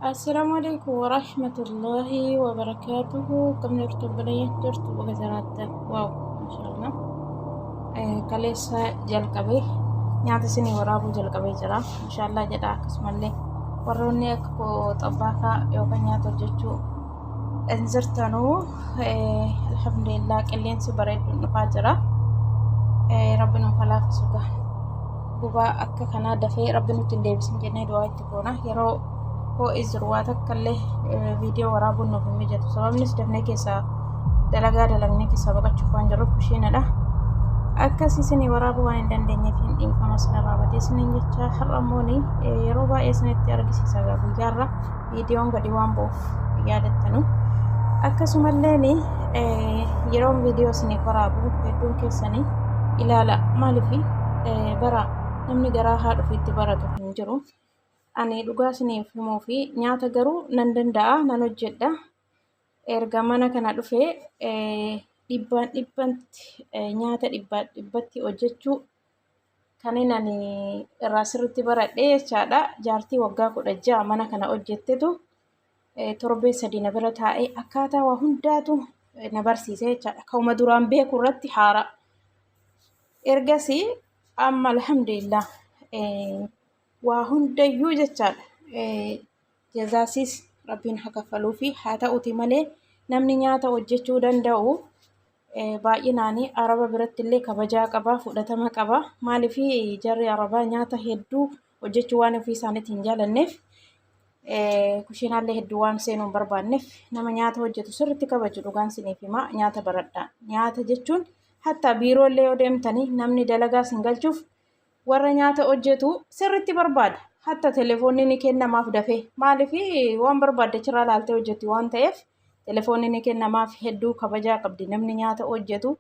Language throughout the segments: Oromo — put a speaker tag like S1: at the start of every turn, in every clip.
S1: Assalaamu alaikum warahmatullahi wabarakaatuhu. Akkam jirtu obboleeyyan jirtu baga jiraattan. Waaw maashaallah. Kaleessa jalqabee nyaata isinii waraabuu jalqabee jira. Maashaallah jedha akkasumallee warroonni akka koo xabbaakaa yookaan nyaata hojjechuu hin jirtanuu alhamdulillah qilleensi bareedduun dhufaa jira. Rabbi nuuf haa laaffisu gaa. Gubaa akka kanaa dafee rabbi nutti hin deebisin jennee du'aa itti goona. Yeroo ho'i jiru waa takka illee viidiyoo waraabuun nuuf hin mijatu. Sababnis dafnee keessaa dalagaa dalagnee keessaa baqachuuf waan jirruuf kushiinadha. Akkas isinii waraabuu waan hin dandeenyeef hin dhiifama isinirraa badee isiniin jecha har'a immoo yeroo baay'ee isinitti argisiisa egaa guyyaarra viidiyoon gadi waan bu'uuf yaadattanu. Akkasumallee yeroon viidiyoo isiniif waraabu hedduun keessanii ilaala maaliif bara namni garaa haadha ofiitti baratu hin jiru. Ani dhugaa isiniif himuu fi nyaata garuu nan danda'a nan hojjedha. Erga mana kana dhufee dhibbaan dhibbatti nyaata dhibbaan dhibbatti hojjechuu kanin ani irraa sirriitti baradhe jechaadha. Jaartii waggaa 16 mana kana hojjettetu torbee 3 na bira taa'ee akkaataa waa hundaatu na barsiise jechaadha. Kauma duraan beeku irratti haaraa. Ergasii amma alhamdulillah waa hundayyuu jechaadha. Jazaasiis rabbiin haa kaffaluu fi haa ta'uti malee namni nyaata hojjechuu danda'u baay'inaan araba biratti illee kabajaa qaba fudhatama qaba. Maaliif jarri arabaa nyaata hedduu hojjechuu waan ofii isaaniitti hin jaalanneef kushiinaallee hedduu waan seenuu hin barbaanneef nama nyaata hojjetu sirriitti kabaju dhugaan siniif himaa nyaata baradhaa. Nyaata jechuun hatta biiroollee yoo deemtanii namni dalagaa sin galchuuf warra nyaata hojjetu sirriitti barbaada. Hatta telefoonni ni kennamaaf dafee. Maaliif waan barbaadde achirraa laaltee hojjetti waan ta'eef telefoonni ni kennamaaf hedduu kabajaa qabdi namni nyaata hojjetu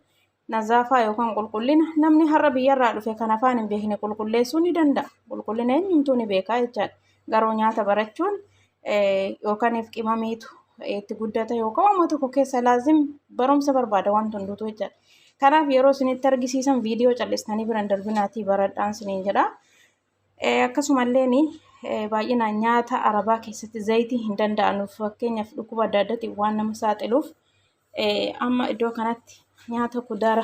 S1: nazaafaa yookaan qulqullina namni har'a biyyarraa dhufe kan afaan hin beekne qulqulleessuu ni danda'a. Qulqullina eenyumtuu ni beekaa jechaadha. Garuu nyaata barachuun yookaan if qimamiitu itti guddata yookaan waan tokko keessa laazim barumsa barbaada waan hunduutu jechaadha. Kanaaf yeroo isinitti argisiisan viidiyoo cal'istanii biran darbinaatii baradhaan isiniin jedha. Akkasumallee baay'inaan nyaata arabaa keessatti zayitii hin danda'anuuf fakkeenyaaf dhukkuba adda addaatiin waan nama saaxiluuf amma iddoo kanatti nyaata kudaara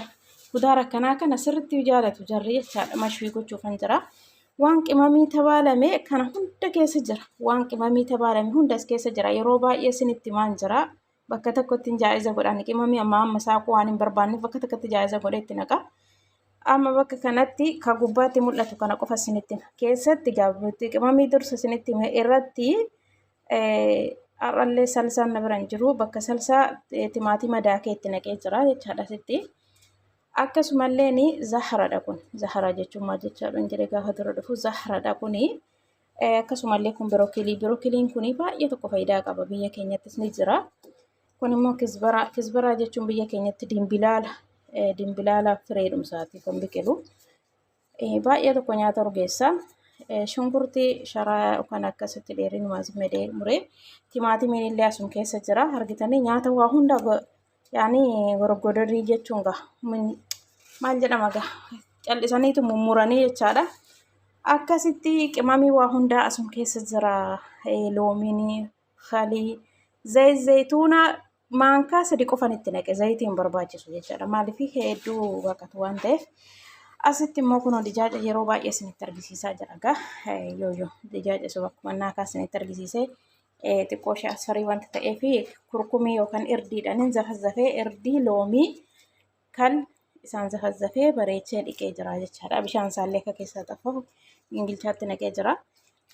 S1: kudaara akkanaa kana sirriitti jaalatu jarri jechaadha mashwii gochuufan jira. Waan qimamii tabaalame kana hunda keessa jira. Waan qimamii tabaalame hunda as keessa jira. Yeroo baay'ee isinitti himaan jira. Bakka tokkotti jaa'iza godhan qimamii amma amma saaquu waan hin barbaanneef bakka tokkotti jaa'iza godhee itti naqa. Amma bakka kanatti ka gubbaatti mul'atu kana qofa isinitti hima. Keessatti gaabbitti qimamii dursa isinitti hime irratti har'allee salsaan na bira hin jiru. Bakka salsaa timaatima daakee itti naqee jira jechaadha asitti. Akkasumallee ni zahradha kun. Zahra jechuun maal jechaadha hin jedhe gaafa dura dhufu zahradha kuni. Akkasumallee kun birookilii. Birookiliin kun baay'ee tokko faayidaa qaba. Biyya keenyattis ni jira. Kun immoo kisbaraa. Kisbaraa jechuun biyya keenyatti dimbilaala. Dimbilaala fireedhumsaati kan biqilu. Baay'ee tokko nyaata urgeessa. Shunkurtii sharaa yookaan akkasitti dheerinuma medhee muree timaatimiin illee asuma keessa jira. Argitanii nyaata waa hunda yaani gorgodorii jechuun gaa maal jedhama gaa callisaniitu mummuranii jechaadha. Akkasitti qimamii waa hundaa asuma keessa jira. Loomiin, halii, zayit zayituuna maankaa 3 qofan itti naqe zayitii hin barbaachisu jechaadha. Maaliif hedduu baqatu waan ta'eef. Asitti immoo kunoo dijaaja yeroo baay'ee isinitti argisiisaa jira gaa. Yoo dijaaja sun akkuma naakaa isinitti argisiisee xiqqoo ishee asfarii wanta ta'eef kurkumii yookaan irdiidhaan zafazafee irdii loomii kan isaan zafazafee bareechee dhiqee jira jechaadha. Bishaan isaallee akka keessaa xafafu gingilchaatti naqee jira.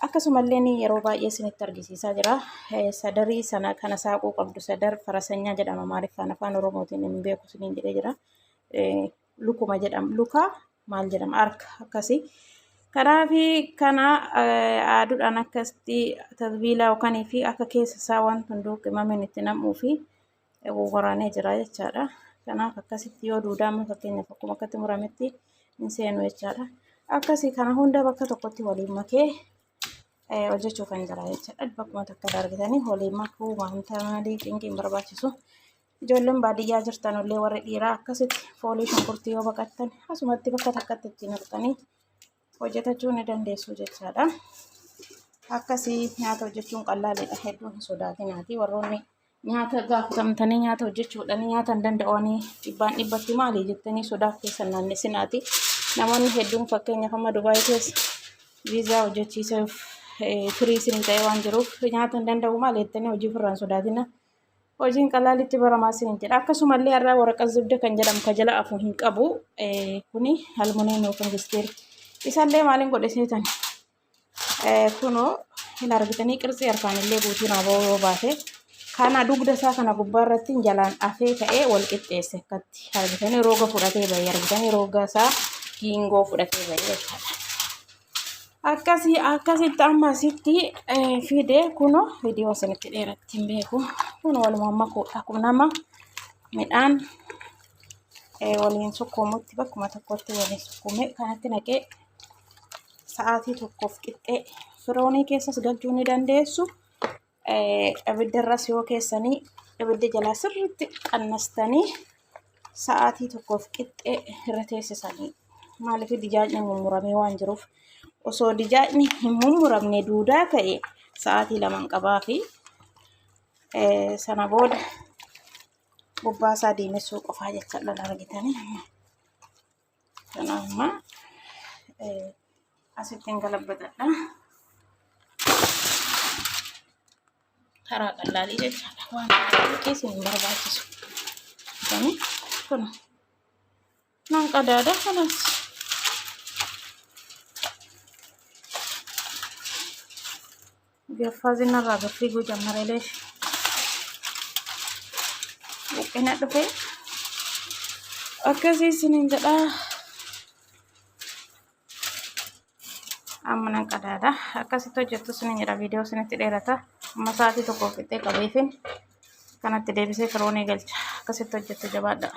S1: Akkasumallee yeroo baay'ee isinitti argisiisaa jira. Sadarii sana kana saaquu qabdu sadar farasanyaa jedhama maaliffaan afaan oromootiin hin beeku isiniin jedhee jira. Lukuma jedhama. Luka maal jedhama harka akkasii. Kanaaf kana aaduudhaan akkasitti tasbiilaa yookaan fi akka keessa isaa waan hunduu qimamiin itti nam'uu fi waraanee jira jechaadha. Kanaaf akkasitti yoo duudaa amma fakkeenyaaf akkuma akkatti murametti hin seenu jechaadha. Akkasii kana hunda bakka tokkotti waliin makee hojjechuu kan jira jechaadha. Bakkuma takka argitanii waliin makuu wanta maalii cinqii hin barbaachisu. Ijoolleen baadiyyaa jirtan illee warri dhiiraa akkasitti foolii shunkurtii yoo baqattan asumatti bakka takkatti itti naqxanii hojjetachuu ni dandeessu jechaadha. Akkasii nyaata hojjechuun qallaaleedha. Hedduu hin sodaatinaati. Warroonni nyaata gaafatamtanii nyaata hojjechuudhaan nyaata hin danda'anii dhibbaan dhibbatti maali jettanii sodaaf keessan naannessinaati. Namoonni hedduun fakkeenyaaf amma Dubaay keessa viizaa hojjechiisuuf firii isinii ta'ee waan jiruuf nyaata hin danda'u maali jettanii hojii ofirraa hin sodaatina. Hojiin qalaalitti baramaa isiniin jedha. Akkasumallee har'a waraqa zibda kan jedhamu ka jala afu hin qabu. Kuni almuneem yookaan gisteer. Isallee maaliin godhe seetan? Kunoo hin argitanii qirtsii harkaan illee guutuu naa ba'uu yoo baate. Kana dugda isaa kana gubbaa irratti jalaan afee ka'ee wal qixxeesse akkatti argitanii roga fudhatee bahee argitanii roga isaa giingoo fudhatee bahee jechaadha. Akkasii akkasitti amma asitti fide kuno viidiyoo isinitti dheeratti hin beeku. Kun walumaan makuudha. Kun nama midhaan waliin sukkuumutti bakkuma tokkotti waliin sukkuumee kanatti naqee sa'aatii tokkoof qixxee firoonii keessas galchuu ni dandeessu. Ibiddarras yoo keessanii ibidda jalaa sirriitti qannastanii sa'aatii tokkoof qixxee irra teessisanii maaliif dijaajni mummuramee waan jiruuf osoo dijaajni hin mummuramne duudaa ta'e sa'aatii laman qabaa fi sana booda gubbaa isaa diimessuu qofaa jecha dhala argitanii. Kanaaf amma asittiin galabbadha. Karaa qallaalii jechaadha. Waan keessa hin barbaachisu. Kuni kun nan qadaada kanas. Gaffaa zinarraa gaffiiguu jammareelee buqqina dhufe akkasii isiniin jedhaa. Amma nan qadaada. Akkasitti hojjettu isiniin jedha. Viidiyoo isinitti dheerata. Amma sa'aatii tokko fixee qabeefin kanatti deebisee firoonii galcha. Akkasitti hojjettu jabaadha.